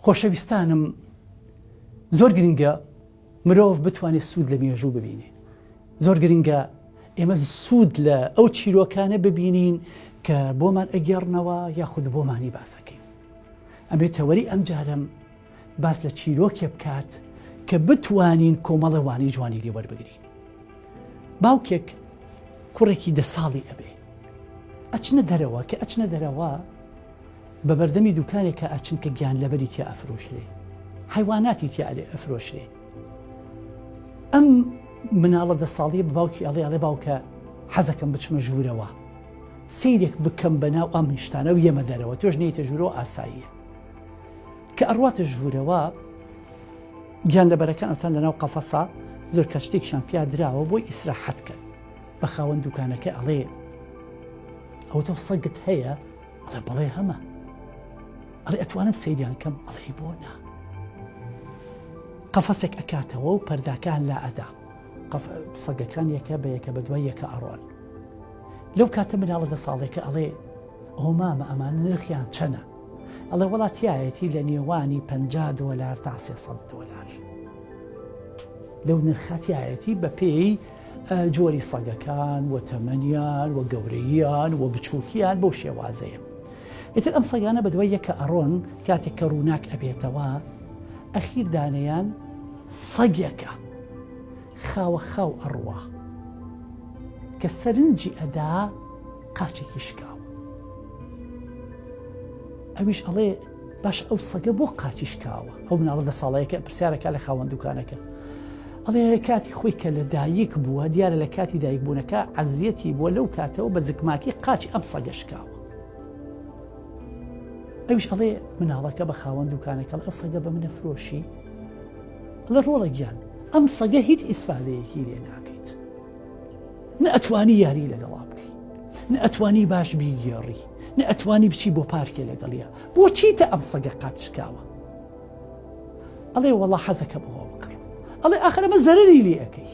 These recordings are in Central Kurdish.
خۆشەویستانم زۆر گرنگە مرۆڤ بتوانێت سوود لە مێژوو ببینێ زۆر گرنگە ئێمە سوود لە ئەو چیرۆکانە ببینین کە بۆمان ئەگێڕنەوە یاخود بۆمانی باسەکەین ئەمێ تەوەری ئەم جارم باس لە چیرۆکێ بکات کە بتوانین کۆمەڵە وانەی جوانی لێ وەربگرین. باوکێک کوڕێکی دە ساڵی ئەبێ. ئەچنە دەرەوە کە ئەچنە دەرەوە بە بەردەمی دوکانێکە ئەچن کە گیان لەبەری تیا ئەفرۆشرێ حیواناتی تیا ئەلێ ئەفرۆشرێ ئەم مناڵە دە ساڵیە بە باوکی ئەڵێ ئەڵێ باوکە حەزەکەم بچمە ژوورەوە سەیرێک بکەم بە ناو ئەم هیشتانە و یەمە دەرەوە تۆش نێیتە ژوورەوە ئاساییە کە ئەڕواتە ژوورەوە گیانلەبەرەکان ئەوتان لەناو قەفەسا زۆر کە شتێکیان پیا دراوە بۆی ئیسراحەت کەن بە خاوەن دوکانەکە ئەڵێ ئەو تۆ سەگت هەیە ئەڵێ بەڵێ هەمە ئەڵێ ئەتوانم سەیریان کەم ئەڵێ بۆ نا قەفەسێک ئەکاتەوە و پەرداکان لا ئەدا سەگەکان یەکە بە یەکە بە دوای یەکە ئەڕۆن لەو کاتە مناڵە دە ساڵێکە ئەڵێ ئەو مامە ئەمانە نرخیان چەنە ئەڵێ وەڵا تیایەتی لە نێوانی 50 دۆلار تا 300 دۆلار لەو نرخە تیایەتی بە پێی جۆری سەگەکان و تەمەنیان و گەورەییان و بچووکیان بەو شێوازەیە. ئیتر ئەم سەگانە بەدوای یەکە ئەڕۆن کاتێک کە ڕووناک ئەبێتەوە ئەخیر دانەیان سەگێکە خاوە خاو ئەڕوا کە سەرنجی ئەدا قاچێکی شکاوە ئەویش ئەڵێ باش ئەو سەگە بۆ قاچی شکاوە ئەو مناڵە دە ساڵەیەکە پرسیارەکە لە خاوەن دوکانەکە ئەڵێ کاتی خۆی کە لە دایک بووە دیارە لە کاتی دایک بوونەکە عەزیەتی بووە لەو کاتەوە بە زکماکی قاچی ئەم سەگە شکاوە ئەویش ئەڵێ مناڵەکە بە خاوەن دوکانەکە ئەو سەگە بە منە فرۆشی لە ڕۆڵە گیان ئەم سەگە هیچ ئیسفادەیەکی لێ ناکەیت نە ئەتوانی یاری لەگەڵا بکەی نە ئەتوانی باش بیگێڕی نە ئەتوانی بچی بۆ پارکێ لەگەڵیا بۆچیتە ئەم سەگە قات شکاوە ئەڵێ وەڵا حەزەکەم ئەوە بکڕم ئەڵێ ئاخر ئەمە زەرەری لێ ئەەکەی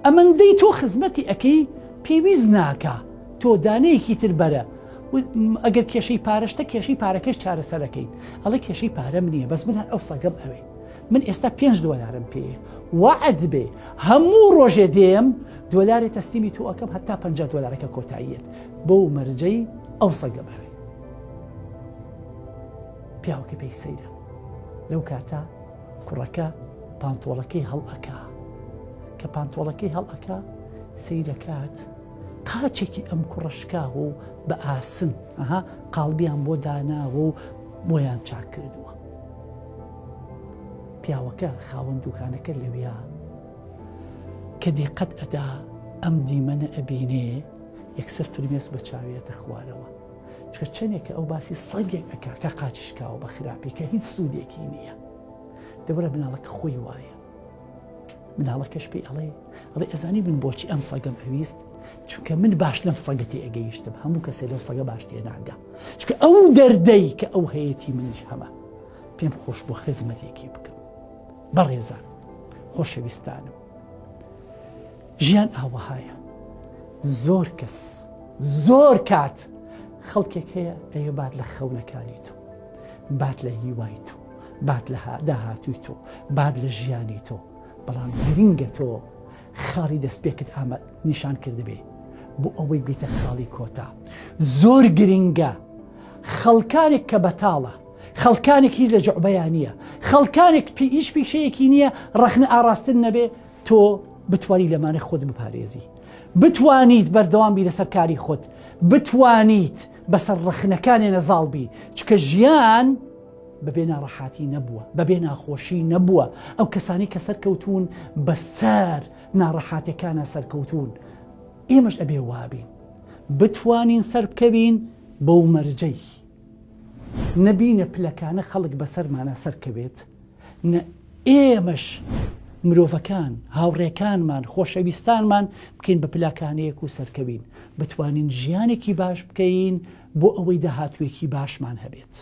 ئەمەندەی تۆ خزمەتی ئەەکەی پێویست ناکە تۆ دانەیەکی تر بەرە ئەگەر کێشەی پارەشتە کێشەی پارەکەش چارەسەرەکەین ئەڵێ کێشەی پارەم نییە بەس من هەر ئەو سەگەم ئەوێ من ئێستا پێنج دۆلارم پێیە وەعد بێ هەموو ڕۆژێ دێم دۆلارێ تەسلیمی تۆ ئەکەم هەتا پ دۆلارەکە کۆتاییەت بەو مەرجەی ئەو سەگە بەوێ پیاوەکە پێی سەیرە لەو کاتە کوڕەکە پانتۆڵەکەی هەڵ ئەکا کە پانتۆڵەکەی هەڵ ئەکا سەیرەکات قاچێکی ئەم کوڕە شکاوە و بە ئاسن ئەها قاڵبیان بۆ داناوە و بۆیان چاک کردووە پیاوەکە خاوەن دوکانەکە لەویا کە دیقەت ئەدا ئەم دیمەنە ئەبینێ یەکسەر فرمێس بە چاویەتە خوارەوە چکە چەندێکە ئەو باسی سەگێک ئەکا کە قاچی شکاوە بە خراپی کە هیچ سوودێکی نییە دەبرە مناڵەکە خۆی وایە مناڵەکەش پێی ئەڵێ ئەڵێ ئەزانی من بۆچی ئەم سەگەم ئەویست چونکە من باش لەم سەگە تێ ئەگەیشتم هەموو کەسێ لەو سەگە باش تێ ناگا چونکە ئەو دەردەی کە ئەو هەیەتی منیش هەمە پێم خۆش بۆ خزمەتێکی بکەم بەڕێزان خۆشەویستانم ژیان ئاوەهایە زۆر کەس زۆر کات خەڵکێک هەیە ئەیە بات لە خەونەکانی تۆ بات لە هیوای تۆ بات لە داهاتووی تۆ بات لە ژیانی تۆ بەڵام گرنگە تۆ خاڵی دەستپێکت ئامە نیشان کردبێ بۆ ئەوەی بیتە خاڵی کۆتا زۆر گرنگە خەڵکانێک کە بەتاڵە خەڵکانێک هیچ لە جوعبەیان نییە خەڵکانێک پێ هیچ پیشەیەکی نییە ڕەخنە ئاراستن نەبێ تۆ بتوانی لەمانە خۆت بپارێزی بتوانیت بەردەوام بی لەسەر کاری خۆت بتوانیت بەسەر ڕەخنەکانێ نەزاڵ بی چکە ژیان بەبێ ناڕەحاتی نەبووە بەبێ ناخۆشی نەبووە ئەو کەسانی کە سەرکەوتون بەسەر ناڕەحاتەکانە سەرکەوتون ئێمەش ئەبێ وابین بتوانین سەربکەوین بەو مەرجەی نەبینە پلەکانە خەڵک بەسەرمانە سەرکەوێت نە ئێمەش مرۆڤەکان هاوڕێکانمان خۆشەویستانمان بکەین بە پلاکانەیەک و سەرکەوین بتوانین ژیانێکی باش بکەین بۆ ئەوەی داهاتوێکی باشمان هەبێت.